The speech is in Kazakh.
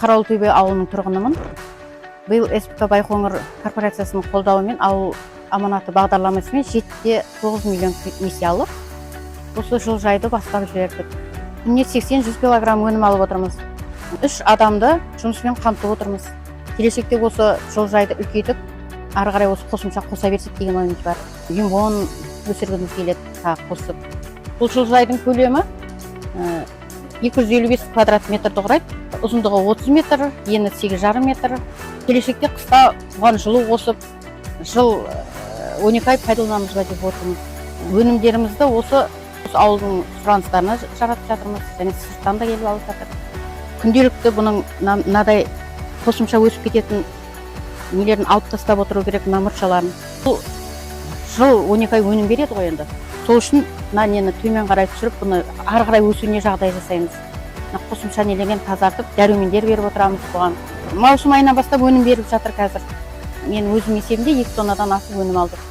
Қарауылтөбе ауылының тұрғынымын. Биыл СПК «Байқоңыр» корпорациясының қолдауымен «Ауыл аманаты» бағдарламасымен 7,9 миллион несие алып, осы жылыжайды бастап жібердік. Күніне 80-100 килограмм өнім алып отырмыз. Үш адамды жұмыспен қамтып отырмыз. Келешекте осы жылыжайды үлкейтіп, ары қарай осы қосымша қоса берсек деген ойымыз бар. Лимон өсіргіміз келеді тағы қосып. Бұл жылыжайдың көлемі 255 квадрат метрді құрайды. Ұзындығы 30 метр, ені 8,5 метр. Келешекте қыста бұған жылу қосып, жыл 12 ай пайдаланамыз ба деп отырмыз. Өнімдерімізді осы ауылдың сұраныстарына жаратып жатырмыз және сырттан да келіп алып жатыр. Күнделікті бұның мынадай қосымша өсіп кететін нелерін алып тастап отыру керек, мына мұршаларын. Бұл жыл 12 ай өнім береді ғой енді. Сол үшін мына нені төмен қарай түсіріп, бұны ары қарай өсуіне жағдай жасаймыз. Мына қосымша нелермен тазартып, дәрумендер беріп отырамыз бұған. Маусым айынан бастап өнім беріп жатыр қазір. Мен өзім есебімде 2 тоннадан артық өнім алдық.